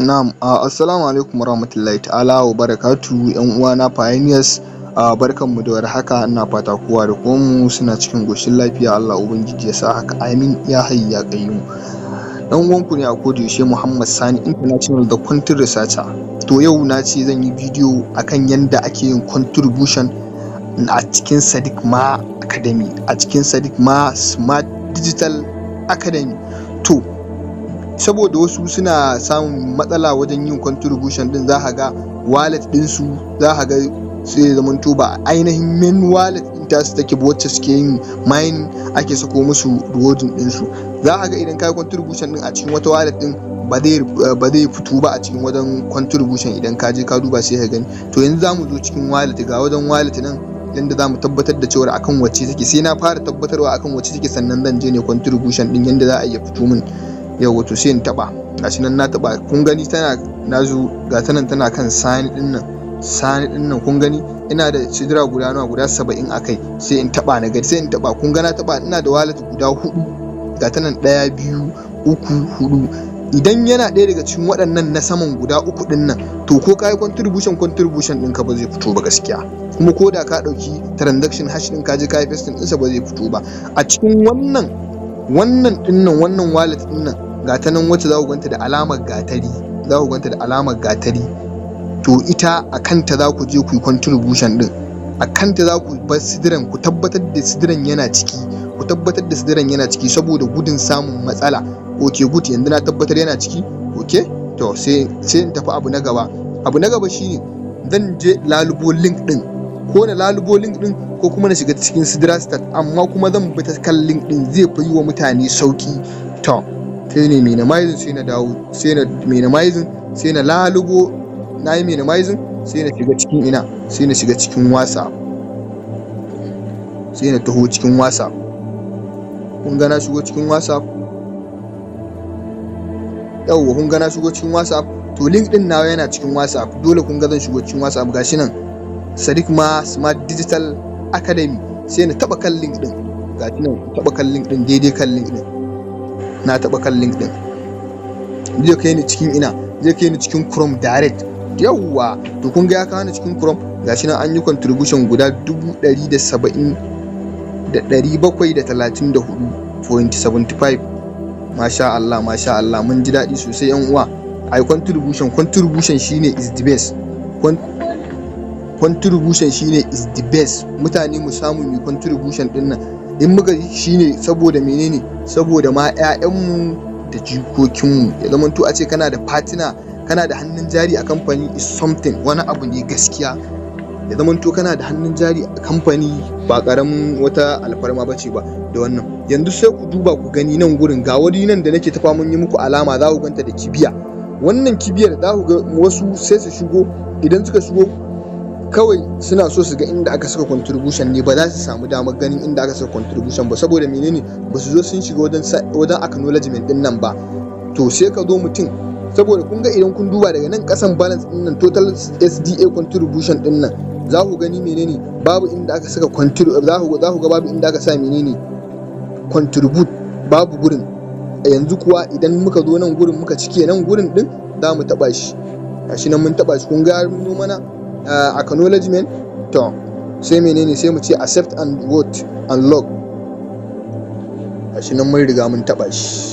Na'am, assalamu alaikum warahmatullahi ta'ala wa barakatuhu, 'yan uwana pioneers, barkanmu da warhaka. Ina fata kowa da kowanmu suna cikin ƙoshin lafiya. Allah ubangiji ya sa haka, amin ya hayyu ya qayyum. Dan uwanku ne a koda yaushe, Muhammad Sani International, the Quantum Researcher. To, yau na ce zan yi bidiyo akan yanda ake yin contribution a cikin Sadiq Ma Academy, a cikin Sadiq Ma Smart Digital Academy. To, saboda wasu suna samun matsala wajen yin contribution din, za ka ga wallet ɗinsu, za ka ga sai ya zamanto ba ainihin main wallet ɗin tasu take ba wacce suke yin mining ake sako musu rewarding ɗinsu. Za ka ga idan ka yi contribution ɗin a cikin wata wallet ɗin, ba zai fito ba a cikin wajen contribution. Idan ka je ka duba, sai ka gani. To, yanzu za mu zo cikin wallet, ga wajen wallet nan, yanda za mu tabbatar da cewar akan wacce take. Sai na fara tabbatarwa akan wacce take, sannan zan je ne contribution ɗin yanda za a iya fito min. Yauwa, to sai in taɓa. Gashi nan na taɓa, kun gani, tana na zo, ga ta nan tana kan Sani ɗin nan, Sani ɗin nan. Kun gani, ina da Sidra guda nawa? Guda 70 a kai. Sai in taɓa na gani, sai in taɓa. Kun ga na taɓa, ina da wallet guda huɗu, ga ta nan, ɗaya, biyu, uku, huɗu. Idan yana ɗaya daga cikin waɗannan na saman guda uku ɗin nan, to ko ka yi contribution, contribution ɗinka ba zai fito ba gaskiya. Kuma ko da ka ɗauki transaction hash ɗin ka je ka yi pasting ɗinsa, ba zai fito ba. A cikin wannan ɗin nan, wannan wallet ɗin nan, ga ta nan wacce za ku ganta da alamar gatari, za ku ganta da alamar gatari. To, ita a kanta za ku je ku yi contribution ɗin, a kanta za ku bar Sidran. Ku tabbatar da Sidran yana ciki, ku tabbatar da Sidran yana ciki saboda gudun samun matsala. Ok, good, yanzu na tabbatar yana ciki. Ok, to sai in tafi abu na gaba. Abu na gaba shine zan je lalubo link ɗin, ko na lalubo link ɗin ko kuma na shiga cikin Sidra Start, amma kuma zan bi ta kan link ɗin, zai fi yi wa mutane sauki. To, sai ne minimizing, sai na dawo, sai na minimizing, sai na lalubo. Na yi minimizing, sai na shiga cikin ina? Sai na shiga cikin WhatsApp, sai na taho cikin WhatsApp. Kun ga na shigo cikin WhatsApp. Yauwa, kun ga na shigo cikin WhatsApp. To, link din nawa yana cikin WhatsApp, dole kun ga zan shigo cikin WhatsApp. Gashi nan, Sadiq Ma Smart Digital Academy. Sai na taba kan link din, gashi nan, taba kan link din, daidai kan link din. Na taba kan link din, zai kai ni cikin ina? Zai kai ni cikin Chrome direct. Yauwa, to kun ga ya kawo ni cikin Chrome. Gashi nan, an yi contribution guda 170,734.75. Masha Allah, masha Allah, mun ji daɗi sosai. Yan uwa, ai contribution, contribution shine is the best, contribution shine is the best. Mutane mu samu mu contribution din nan in muka shine, saboda menene? Saboda ma 'ya'yanmu da jikokinmu. Ya zama to a ce kana da partner, kana da hannun jari a kamfani is something, wani abu ne gaskiya. Ya zama to kana da hannun jari a kamfani ba karamin wata alfarma bace ba da wannan. Yanzu sai ku duba ku gani nan gurin, ga wuri nan da nake ta faman yi muku alama, za ku ganta da kibiya. Wannan kibiyar, za ku ga wasu sai su shigo. Idan suka shigo, kawai suna so su ga inda aka saka contribution ne, ba za su samu damar ganin inda aka saka contribution ba. Saboda menene? Ba su zo sun shiga wajen acknowledgement din nan ba. To, sai ka zo mutum, saboda kun ga idan kun duba daga nan kasan balance din nan, total SDA contribution din nan, za ku gani menene? Babu inda aka saka contribute. Za ku ga babu inda aka sa menene? Contribute, babu gurin. Yanzu kuwa idan muka zo nan gurin, muka cike nan gurin din, za mu taba shi. Gashi nan mun taba shi, kun ga ya nuno mana acknowledgement. To, sai menene? Sai mu ce accept and vote and log. Gashi nan mun riga mun taba shi.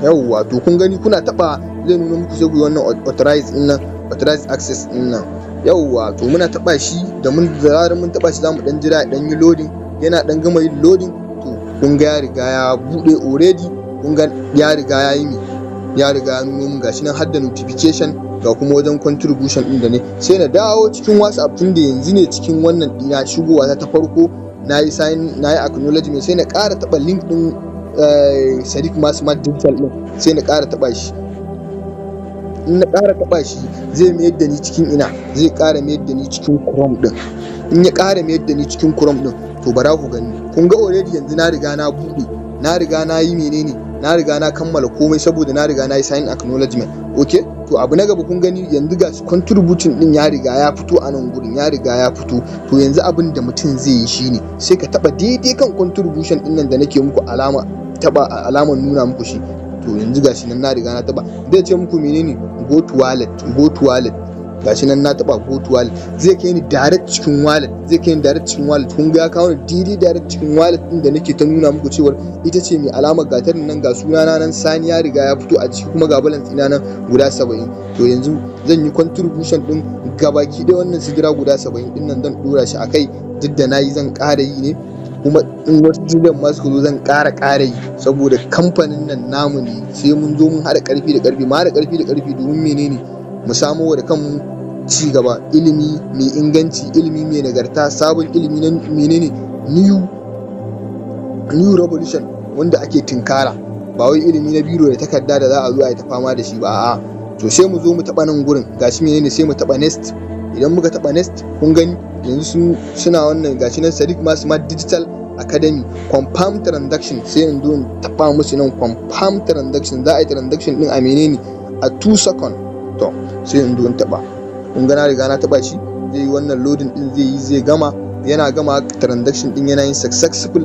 Yawwa, to kun gani, kuna taba zai nuna muku, sai ku yi wannan authorize din nan, authorize access din nan. Yawwa, to muna taba shi, da zarar mun taba shi, zamu dan jira dan yi loading. Yana dan gama yin loading, to kun ga ya riga ya bude already. Kun ga ya riga ya yi mi, ya riga ya nuno mun. Gashi nan har da notification, ga kuma wajen contribution din da ne. Sai na dawo cikin WhatsApp, tun da yanzu ne cikin wannan dina shigowa ta farko, na yi sign, na yi acknowledgement. Sai na ƙara taɓa link din Sadiq Ma Smart Digital din, sai na ƙara taɓa shi. In na ƙara taɓa shi, zai mayar da ni cikin ina? Zai ƙara mayar da ni cikin Chrome din. In ya ƙara mayar da ni cikin Chrome din, to bara ku gani. Kun ga already yanzu na riga na buɗe, na riga na yi menene? Na riga na kammala komai, saboda na riga na yi sign acknowledgement. Okay, to abu na gaba, kun gani yanzu ga contributing din ya riga ya fito a nan gurin, ya riga ya fito. To, yanzu abin da mutum zai yi shine sai ka taba daidai kan contribution din nan da nake muku alama, taba alamar nuna muku shi. To yanzu gashi nan na riga na taɓa. Zai ce muku menene? Go to wallet, go to wallet. Gashi nan na taɓa go to wallet, zai kai ni direct cikin wallet, zai kai ni direct cikin wallet. Kun ga ya kawo ni daidai direct cikin wallet din da nake ta nuna muku cewar ita ce mai alamar gatarin nan. Ga sunana nan, Sani, ya riga ya fito a ciki, kuma ga balance ina nan guda 70. To yanzu zan yi contribution din gabaki ɗaya wannan Sidra guda 70 din nan, zan dora shi akai. Duk da nayi, zan ƙara yi ne, kuma in wasu Sidran ma suka zo, zan ƙara yi, saboda kamfanin nan namu ne. Sai mun zo mun haɗa ƙarfi da ƙarfi, mu haɗa ƙarfi da ƙarfi domin menene? Mu samo da kanmu ci gaba, ilimi mai inganci, ilimi mai nagarta, sabon ilimi na menene? New revolution wanda ake tinkara, ba wai ilimi na biro da takarda da za a zo a yi ta fama da shi ba, a'a. To sai mu zo mu taɓa nan gurin, gashi menene, sai mu taɓa next. Idan muka taɓa next, kun gani yanzu suna wannan, gashi nan Sadiq Ma Smart Digital Academy, confirm transaction. Sai in zo in taɓa musu nan confirm transaction. Za a yi transaction din a menene? A 2 second. To sai in zo in taɓa. Kun ga na riga na taɓa shi. Zai yi wannan loading din, zai yi, zai gama. Yana gama transaction din, yana yin successful,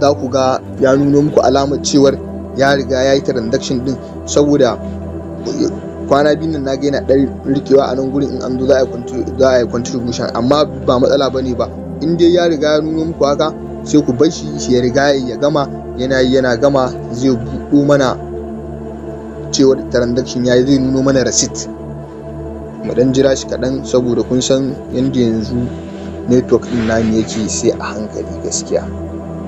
za ku ga ya nuno muku alamar cewar ya riga ya yi transaction din. Saboda kwana biyun nan na ga yana ɗan rikewa a nan gurin in an zo za a yi contribution, amma ba matsala ba ne ba. In dai ya riga ya nuno muku haka, sai ku bar shi ya riga ya gama. Yana yi, yana gama, zai buɗo mana cewar transaction ya yi, zai nuno mana receipt. Mu ɗan jira shi kaɗan, saboda kun san yanda yanzu network ɗin namu yake, sai a hankali gaskiya.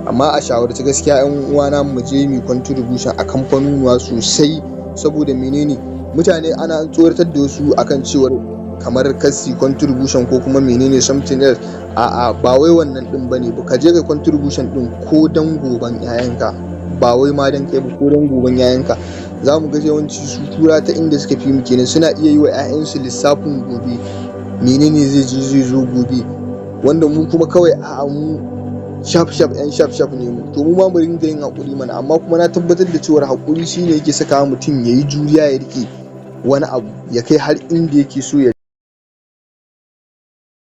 Amma a shawarce gaskiya, 'yan uwana, mu je mu contribution a kamfanonuwa sosai. Saboda menene? Mutane ana tsoratar da wasu akan cewar kamar kar su contribution ko kuma menene, something else. A'a, ba wai wannan din bane ba. Ka je ka contribution din ko dan goben 'ya'yanka, ba wai ma dan kai ba, ko dan goben 'ya'yanka. Za mu ga yawanci su Turawa ta inda suka fi mu kenan, suna iya yi wa 'ya'yansu lissafin gobe, menene zai je zai zo gobe, wanda mu kuma kawai a'a, mu shaf shaf, yan shaf shaf ne mu. To mu ma mu ringa yin haƙuri mana. Amma kuma na tabbatar da cewar haƙuri shine yake sakawa mutum ya yi juriya, ya riƙe wani abu, ya kai har inda yake so ya